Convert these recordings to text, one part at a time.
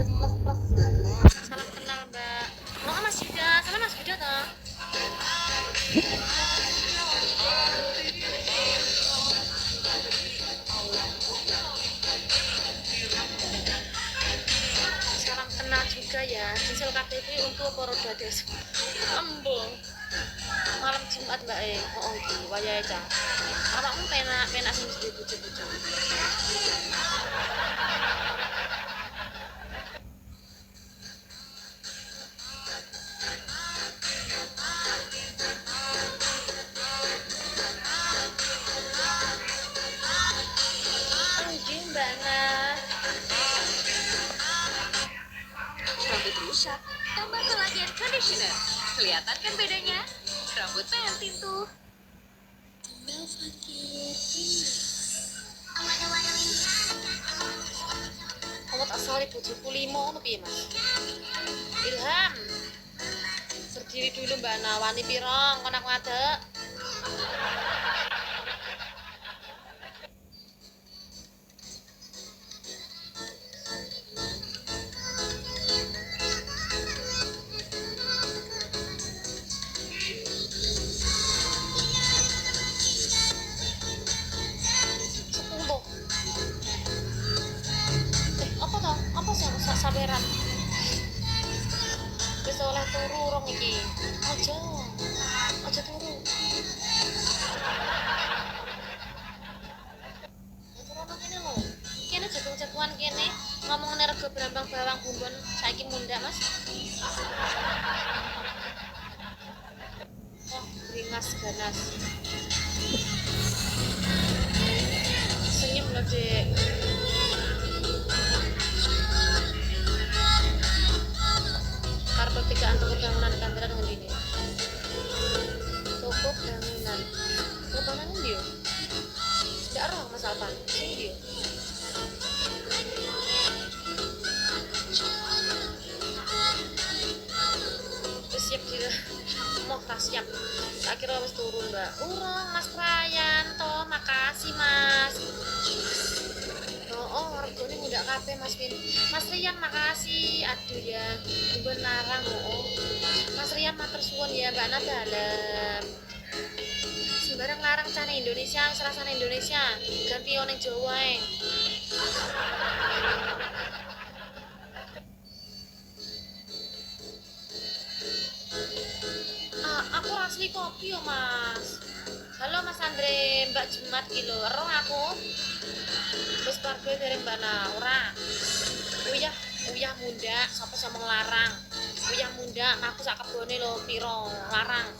garis plus plus. Salam kenal, Mbak. Oh, Mas Yuda. Salam Mas Yuda toh. Salam kenal juga ya. Diesel KTP untuk apa roda desa? Embo. Malam Jumat Mbak e. Oh, iki wayahe cah. Awakmu penak, penak sing mesti bojo-bojo. Nggih, Mbak Nah. Rambut rusak, tambah kolagen conditioner. Kelihatan kan bedanya? Rambut pentin tuh. Kamu tak salib bojoku limo ngono piye, Mas? Ilham. Berdiri dulu Mbak Nah, wani pirong kon aku ngadeg. Sepuluh. Apa toh? Apa sih aku sak saweran? Wis oleh turu rong iki. Aja. Aja turu. Ya turu nang kene lho. Kene jagung-jagungan kene ngomongane rego brambang bawang bumbon saiki mundak, Mas. Oh, beringas ganas. Senyum lho, Dek. Kar pertigaan toko bangunan kantoran ngendi ne? Toko bangunan. Toko bangunan ngendi yo? Ndak roh Mas Alvan. Sing ndi yo? Wis siap gitu. Moh tak siap. Tak kira wis turu, Mbak. Urung Mas Prayanto, makasih Mas. Oh, regane mundak kabeh Mas Win. Mas Rian makasih. Aduh ya, bumbon larang oh. Mas Rian matur suwun ya, Mbak Nada dalem. Sembarang larang cane Indonesia, wis rasane Indonesia. Ganti yo ning Jawa ae. Ah, aku asli kopi yo, Mas. Halo Mas Andre, Mbak Jumat ki lho. Roh aku. Wis keluarga dereng Mbak Nah, ora. Uyah, uyah mundak, sapa sing ngomong larang. Uyah mundak, aku sak kebone lho piro larang.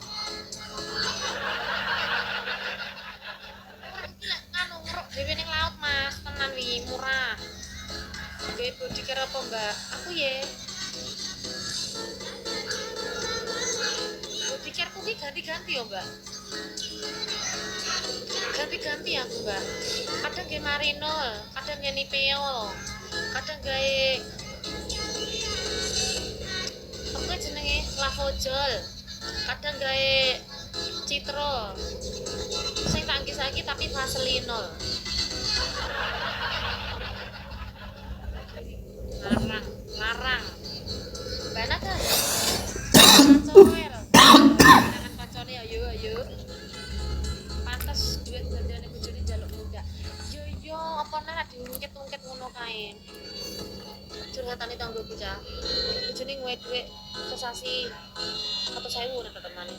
Ora iki lek anu ngeruk dhewe ning laut, Mas. Tenan wi murah. Gawe body care apa, Mbak? Aku ye. Body care ku ki ganti-ganti yo, Mbak. Ganti-ganti aku, Mbak. Kadang gawe Marinol, kadang gawe Nipeol, kadang gawe apa jenenge Lavojol, kadang gawe Citro. Sing tak anggi saiki tapi Vaselinol. Larang, larang. Mbak Nada. Coel. Tangan kancane ayo ayo. Pantes duit belanjane bojone njaluk mundak. Yo yo, apa neh diungkit-ungkit ngono kae. Curhatane tanggoku cah. Bojone nguwe dhuwit sesasi 100.000 nek temane.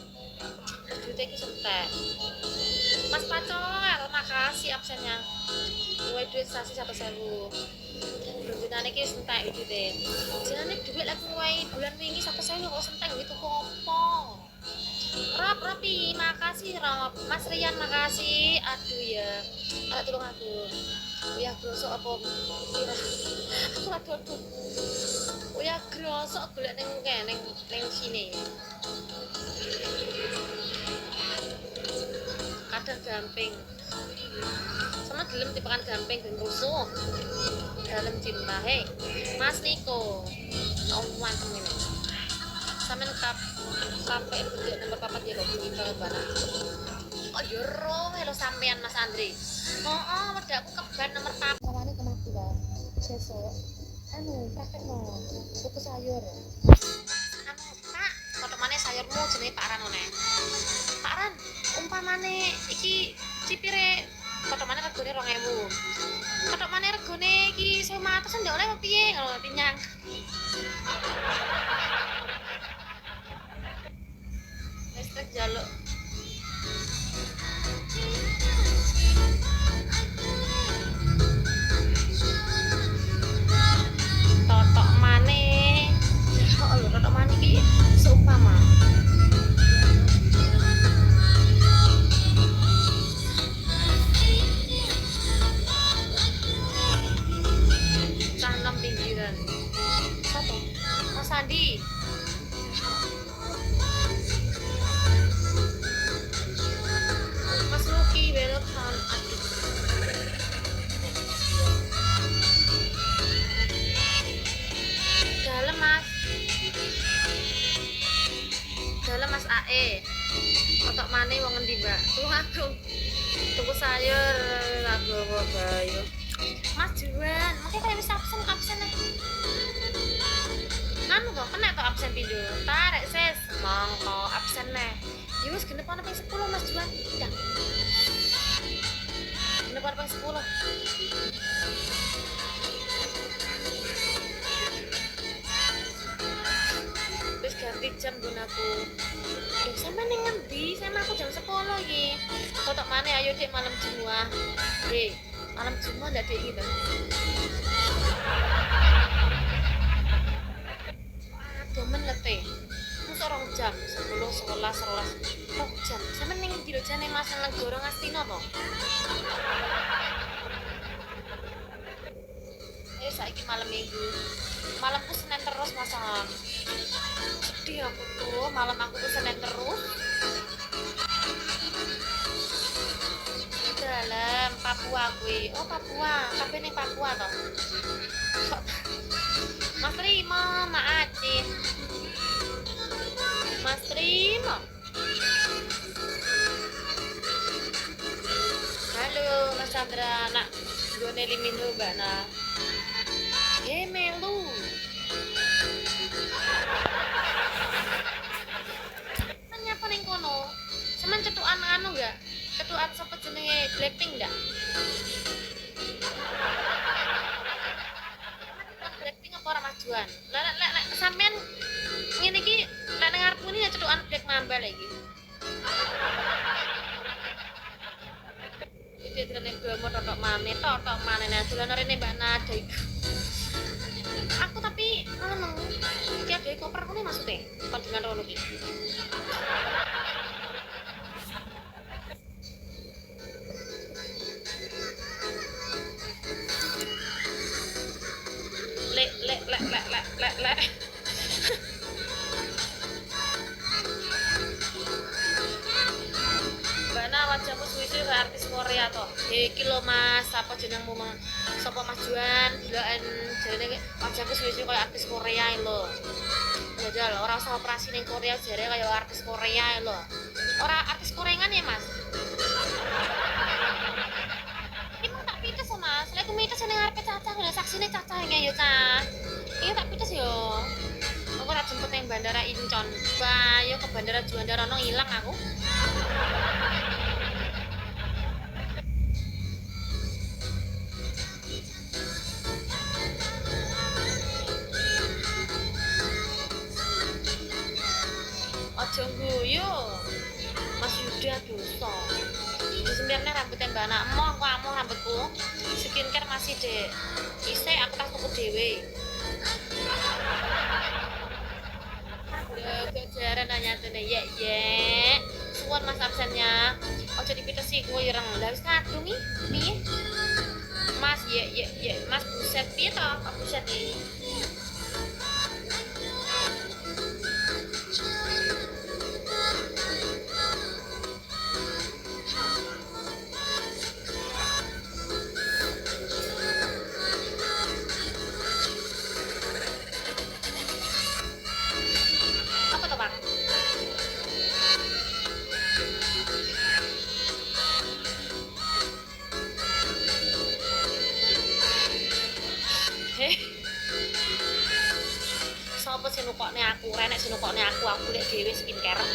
Terus duite iki entek. Mas Pacol, makasih absennya. Nguwe dhuwit sesasi 100.000. Belanjane iki wis entek duite. Jenenge dhuwit lek nguwehi bulan wingi 100.000 kok entek kuwi tuku apa? Rob, Robi, makasih Rob. Mas Rian, makasih. Aduh ya. Ayo tolong aku. Uyah grosok apa? Aku aduh aduh. Uyah grosok golek ning kene ning ning sini. Kadang gamping. Sama gelem tipekan gamping ben rusuh. Dalem cinta, hei. Mas Niko. Tau manteng ini. Sampeyan kap KPR gede nomor 4 ya kok bunyi banget bana. Oh yo roh, hello sampean Mas Andri. Oh, wedakku keban nomor 4. Kawane kemati wae. Sesuk Anu, praktekno. Tuku sayur. Anu, Pak, totomane sayurmu jenenge Pak Ran ngene. Pak Ran, umpamane iki cipire totomane regane 2000. Totomane regane iki 1500 ndak oleh apa piye ngono tinyang. Listrik jaluk. Totok mane. Oh lho, totok mane iki seumpama. Tanam pinggiran. Satu. Mas Andi. Mas Luki, welcome. Aduh. Dalem Mas. Dalem Mas AE. Kotok mane wong ngendi, Mbak? Tuh aku. Tuku sayur lagu apa bayo. Mas Juan, makanya kayak wis absen absen nih. Anu kok kena to absen pindho. Tarik ses, mongko absen neh. Ya wis genep ana ping 10 Mas Juan. Ndang. Genep ana ping 10. Wis ganti jam nggon aku. Lho sampean ning ngendi? Sampean aku jam 10 iki. Kotok maneh ayo Dik malam Jumat. Hei, malam Jumat ndak Dik gitu. Aduh men lete. Mosok rong jam, 10, 11, 12, rong jam. Sampean ning ngendi lho jane Mas nang Negara Ngastina to? Saiki malam Minggu. Malamku Senin terus Mas. Sedih aku tuh, malam aku tuh Senin terus. Dalam Papua kuwi. Oh, Papua. Kabeh ning Papua to. Mas Rimo, Mak Acin. Mas Rimo. Halo Mas Chandra, nak nggone Liminho Mbak nah. Melu. Kan nyapa ning kono? Sampeyan cetukan anu enggak? Cetukan sapa jenenge Blackpink enggak? Blackpink apa ora Mas Juan? Lah lek lek sampean ngene iki lek nang ngarepmu ini cetukan Black Mamba lek iki. Iki direne gomo totok mane, totok mane nah dolan rene Mbak Nada iku. Aku tapi anu iki ada koper ngene maksude kon dolan rono iki. Lek lek lek lek lek lek lek. Mbak Na wajahmu suwi-suwi kayak artis Korea toh. Iki lho Mas, sapa jenengmu Mas? Sapa Mas Juan? Deloken jenenge wajahku suwi-suwi kayak artis Korea lho. Jajal ora usah operasi ning Korea jare kayak artis Korea lho. Ora artis Korean ya Mas? Iki tak pites o Mas. Lek aku mites ning ngarepe cacah lho, saksine cacah ya cah. Iki tak pites yo. Aku ora jemput ning bandara Incheon. Bayo ke bandara Juanda rono ilang aku. Aja guyu. Mas Yuda dosa. Disembirne rambutnya Mbak Ana. Emoh aku amoh rambutku. Skincare masih dek. Isih aku tas tuku dhewe. Lho, kejaran nyatane yek yek. Suwun Mas absennya. Aja dipitesi kuwi ireng. Lah wis kadung iki piye? Mas yek yek yek. Mas buset piye to? Pak buset iki. Apa toh, Pak? Heh. Ono apa sing nukokne aku, renek sing nukokne aku golek dhewe skincare.